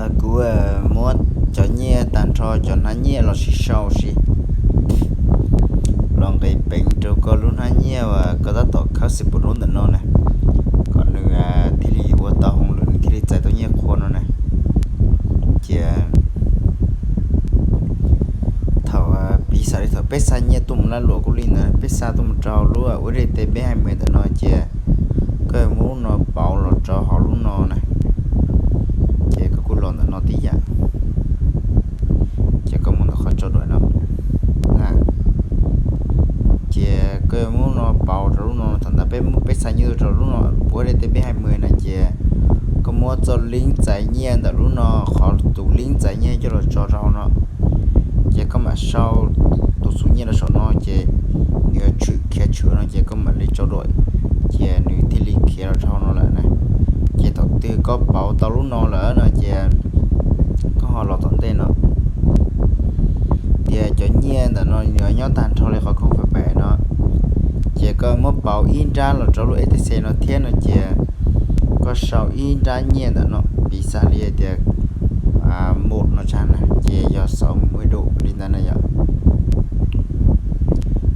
Kuv muab cov nyiaj tag nrho cov hnab nyiaj los sis sau sis los nqis peev rau koj lub hnab nyiaj uas koj tab tom khawb xim pus roob ntawm no na, kom nws thiaj li ua tau hauj lwm nws thiaj li txais tau nyiaj qhua no na. Ces thaum piv xam li thaum peb xa nyiaj tuaj mus laj luam kuj li ntawd, peb xa tuaj mus rau lub ua dej tej peb hais mus ntawm no ces koj muab lub no pauv los rau hauv lub no na, ces koj kuj los ntawm no tib yam. Ces koj mus ntawm qhov tso duam no, ces koj muab lub no pauv rau lub no, thaum ntawd peb muab peb xa nyiaj tuaj rau lub no ua dej tej peb hais mus na, ces koj muab txoj link txais nyiaj ntawm lub no, qhov tus link txais nyiaj coj los tso rau hauv no. Ces koj mam sau tus xuv nyiaj rau saum no ces nws yuav tshwm khiav tshwm no ces koj mam li tso duam, ces nws thiaj li khiav los rau hauv no lawm na. Ces thaum twg koj pauv tau lub no lawm no ces koj ho los tom ntej no, tias cov nyiaj ntawm no nws nyob tag nrho li qhov khooj fais pem no, ces koj muab pauv ib nrab los rau lub F T C no thiab no ces koj sau ib nrab nyiaj ntawm no, piv xam li tias mus no tshaj na ces yog xauv mus ua dej li ntawd na yom.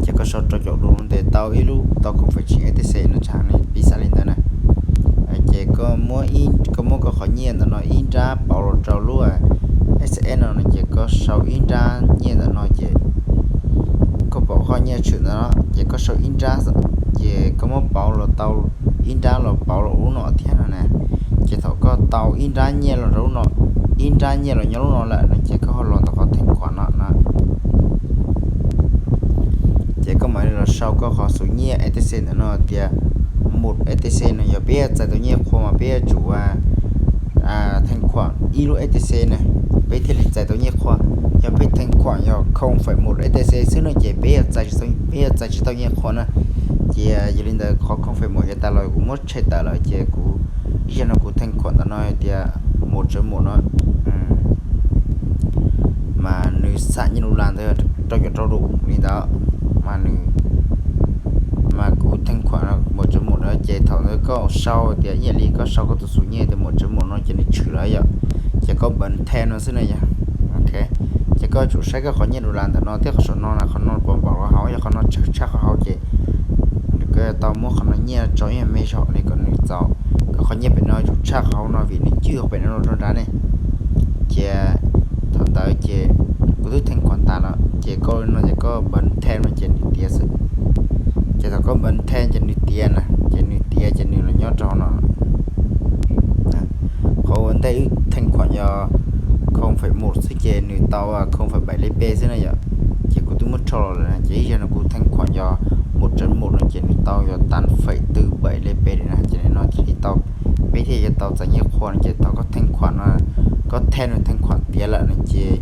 Ces koj sau rau caum lub ntes tau ib lub tau khooj fais tsib F T C no tshaj ne, piv xam li ntawd na. Ces koj muab koj qhov nyiaj ntawm no ib nrab pauv los rau lub S S no no ces koj sau ib nrab nyiaj ntawm no ces koj pom qhov nyiaj tshwm ntawm no ces koj sau ib nrab, ces koj muab pauv los tau ib nrab los pauv los lub no thiab no na. Ces thaum koj tau ib nrab nyiaj los rau lub no, ib nrab nyiaj los nyob lub no lawm no ces koj ho los ntawm qhov theej khuam no na. Ces koj mam li los sau koj qhov xuv nyiaj F T C ntawm no tias mus F T C no, yog peb yuav txais tau nyiaj qhua mas peb yuav tsum theej khuam ib lub F T C na, peb thiaj li txais tau nyiaj qhua. Yog peb theej khuam yog khooj fais mus F T C xwb no ces peb yuav txais, peb yuav txais tsis tau nyiaj qhua na. Ces yog li ntawd qhov khooj fais mus yav tas los kuv muab tshem tawm lawm ces kuv ib zaug no kuv theej khuam ntawm no tias mus tsawv mus no, mas nws xam nyiaj lus las ntawd rau caum rau lus li ntawd, mas nws, mas kuv theej khuam no mus tsawv mus na ces thaum ntawd koj sau tias ib yam li koj sau koj tus xuv nyiaj tias mus tsawv mus no ces nws tshwm lawm yom. Ces koj npawv the no xwb na yom. Ces koj tsum saib koj qhov nyiaj lus las ntawm no thiab qhov saum no na, qhov no pom npaum li hauv, yog qhov no tsawg tshaj qhov hauv ces koj yuav tau muab qhov no nyiaj tso ib me zaum li kom nws txaus. Koj qhov nyiaj pem no tsum tshaj qhov hauv no vim nws cwj pem no los rau nrad ne. Ces thaum ntawd ces kuv twb theej khuam tas lawm ces koj no ces koj npawv the no ces nws tiav xwb. Ces thaum koj npawv the ces nws tiav na, ces nws tiav ces nws los nyob rau hauv no. Qhov ua ntej wb theej khuam yog khooj fais mus xwb ces nws tau khooj fais baim lej pe xwb na yom. Ces kuv twb muab rho los lawm ces ib zaug no kuv theej khuam yog mus tsawv mus no ces nws tau yog tas fais twb baim lej pe li na ces no thiaj li tau, peb thiaj yuav tau txais nyiaj qhua no ces thaum koj theej khuam no, koj the no theej khuam tiav lawm no ces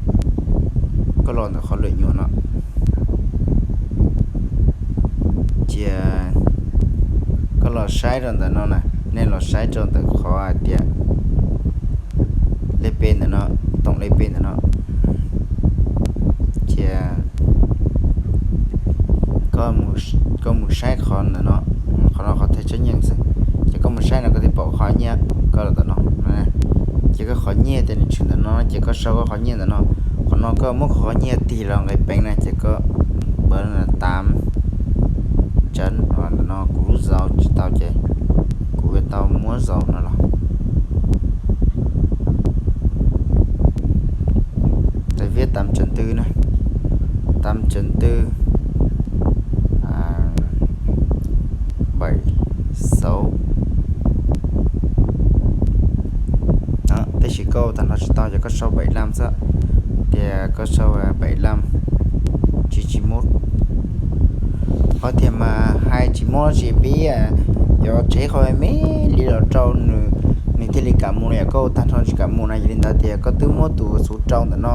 koj los ntawm qhov lwm nyuam no ces koj los saib rau ntawm no na, nej los saib rau ntawm qhov hais tias lej pe ntawm no, toom lej pe ntawm no, ces koj mus saib qhov ntawm no, qhov no qhov thej tshab nyeej xwb. Ces koj mus saib no koj thiaj pom qhov nyiaj koj los ntawm no. Ces koj qhov nyiaj tias nws tshwm ntawm no ces koj sau koj qhov nyiaj ntawm no. Qhov no koj muab koj qhov nyiaj tig los nqis peev na ces koj npawv tav tsev ntawm no, kuv lub zaus tsis tau ces kuv yuav tau muab zaus no los. Tawm viab tav tsev ntws na, tav tsev ntws, baim xauv. Tab sis koj tag nrho tsis tau ces koj sau baim lam xwb, tias koj sau baim lam, tsis tsis muab. Qhov tias mas hais tsis muab tsis pib, yuav tsev qhov me me li los rau nws, nws thiaj li kam mus no, yog koj tag nrho tsis kam mus na. Yog li ntawd tias koj twb muab tus xuv rau ntawm no,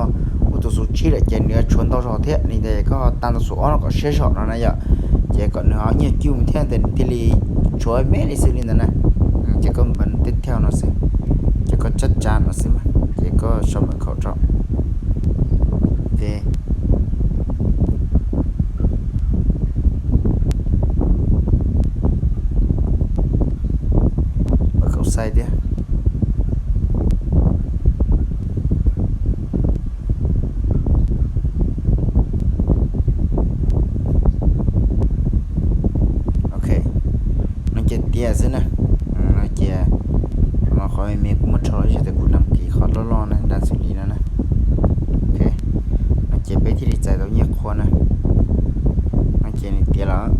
muab tus xuv tsib lawm ces nws yuav tshuav ntau zog thiab li ntawd koj ho tag tus xuv ob no kom siab zog no na yom. Ces kom nws ho nyuag cwj mus thiab ntawd nws thiaj li tshuav me li xwb li ntawd na. Ces koj npawv tib thiaj no xwb, ces koj tsab tsa no xwb mas ces koj sau mam khaum rau. Mam khaum xais thiab. Tiav xwb na. No ces qhov me me kuv muab rho los yog tias kuv đăng ký qhov loj loj na, đăng xử lý no na. Ok, no ces peb thiaj li txais tau nyiaj qhua na. No ces nws tiav lawm,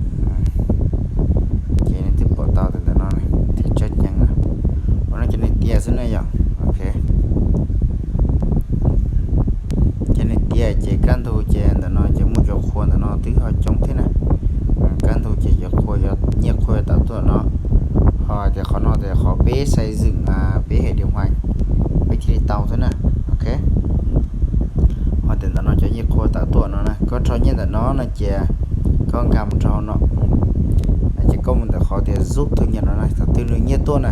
ces nws twb pom tau tias ntawm no thiab tsa ceev na. Ua no ces nws tiav xwb na yom. Ok, ces nws tiav ces kaj ntug ces ntawm no ces muaj cov qhua ntawm no twb ho coob thiab na. Kaj ntug ces cov qhua, nyiaj qhua tawm tuaj no. Ho tias qhov no tias qhov peb xây dựng peb hệ điều hành, peb thiaj li tau thiab na. Ok, ho tias ntawm no cov nyiaj qhua tawm tuaj no na, koj rho nyiaj ntawm no no ces koj nkag mus rau hauv no, ces koj mus ntawm qhov tias rút thu nhập no na, thaum twg nws nyiaj tuaj na,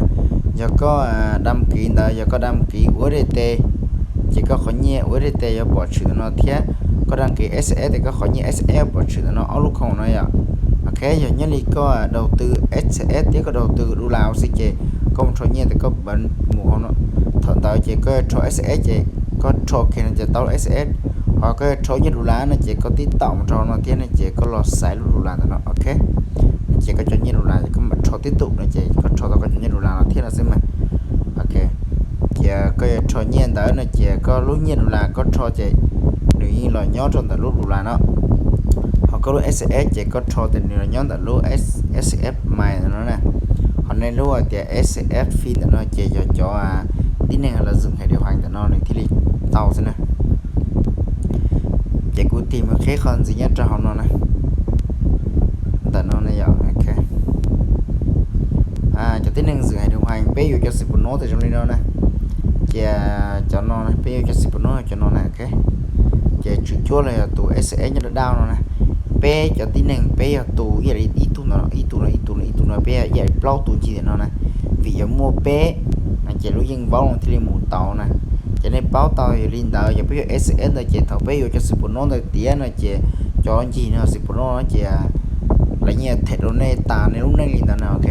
yog koj đăng ký ntawd, yog koj đăng ký USDT, ces koj qhov nyiaj USDT yuav pom tshwm ntawm no thiab, koj đăng ký SCS ces koj qhov nyiaj SCS yuav pom tshwm ntawm no ob lub khoom no yom. Ok, yog nyob li koj đầu tư SCS thiab koj đầu tư đô la ua si ces koj mus rho nyiaj tias koj mus hauv no, thaum ntawd ces koj yuav rho SCS ces koj rho kiag no ces tau SCS. Ho koj yuav rho nyiaj đô la no ces koj tib taum mus rau hauv no thiab no ces koj los xaiv lub đô la ntawm no. Ok, ces koj cov nyiaj đô la ces koj mam rho tib taum no ces koj rho tau koj cov nyiaj đô la no thiab no xwb mas. Ok, ces koj yuav rho nyiaj ntawd no ces koj lub nyiaj đô la koj rho ces nws yeej los nyob rau ntawm lub đô la no. Ho koj lub SCS ces koj rho tias nws los nyob ntawm lub SCS Mine ntawm no na. Ho nej lub hais tias SCS Fin ntawm no ces yog cov tib neeg lawv dùng hệ điều hành ntawm no nws thiaj li tau xwb na. Ces kuv tig mus qhib qhov ntxiv nyob rau hauv no na. Ntawm no ne yom. Cov tib neeg dùng hệ điều hành peb yuav cov xim pus nob tas zoo li no na. Ces cov no na peb yuav cov xim pus nob cov no na. Ok, ces tswv cuab los yog tus SCS nyob dawb dawb no na. Peb cov tib neeg peb yog tus ib yam li ib tug no, ib tug no, ib tug no, ib tug no, peb ib yam li plaub tus ncig ntawm no na. Vim yog muaj peb no ces lub yeej vaub no thiaj li mus tau na. Ces nej paub tau yog li ntawd, yog peb yuav SCS ntawd ces thaum peb yuav cov xim pus nob ntawd tiav no ces cov ncig no xim pus nob no ces lawv yeej them rau nej tas nej lub neej li ntawd na. Ok,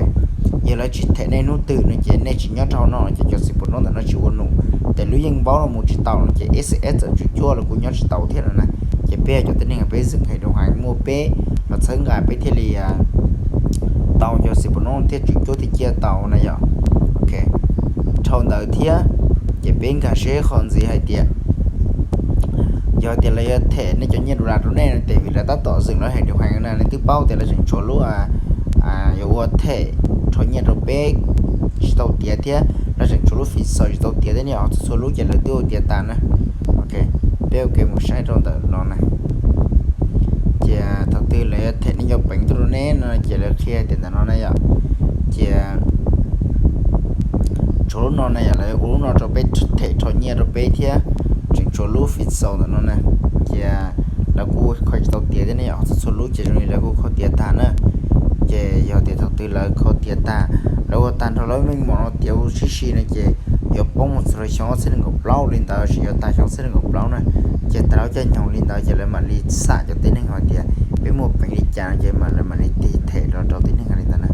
yog lawv tsis them nej hnub twg no ces nej tsis nyob rau hauv no ces cov xim pus nob ntawm no tsis ua num. Ces lub yeej vaub no mus tsis tau no ces SCS txawm tswv cuab los kuj nyob tsis tau thiab no na. Ces peb cov tib neeg peb dùng hệ điều hành muaj peb los txhawb nqa peb thiaj li tau cov xim pus nob thiab tswv cuab thiaj ciaj tau na yom. Ok, dhau ntawd thiab ces peb nkag seb qhov ntxiv hais tias yog tias lawv yuav them nej cov nyiaj đô la rau nej no ces vim lawv tab tom dùng lawv hệ điều hành na, nej twb paub tias lawv tseem tshuav lub yuav ua them rho nyiaj rau peb tsis tau tiav thiab lawv tseem tshuav lub Fin Xaus tsis tau tiav thiab ne, txhua txhua lub ces lawv twb ua tiav tas na. Ok, peb ua ke mus saib rau ntawm no na. Ces thaum twg lawv yuav them nej cov peev tuaj rau nej no ces lawv qhia tias ntawm no na yom. Ces tshuav lub no na yom, lawv ua lub no rau peb them rho nyiaj rau peb thiab tseem tshuav lub Fin Xaus ntawm no na. Ces lawv kuj kho tsis tau tiav thiab ne yom, txhua txhua lub ces zoo li lawv kuj kho tiav tag na. Ces yog tias thaum twg lawv kho tiav tag, lawv ua tag nrho lawv meej mom no tiav huv tib si no ces yuav poob mus txog rau xyoo ob txhiab nees nkaum plaub li ntawd, tsis yuav tag xyoo ob txhiab nees nkaum plaub na. Ces tas lub caij nyoog li ntawd ces lawv mam li xam cov tib neeg hais tias peb muaj peev li cas no ces lawv mam li tig them los rau tib neeg li ntawd na.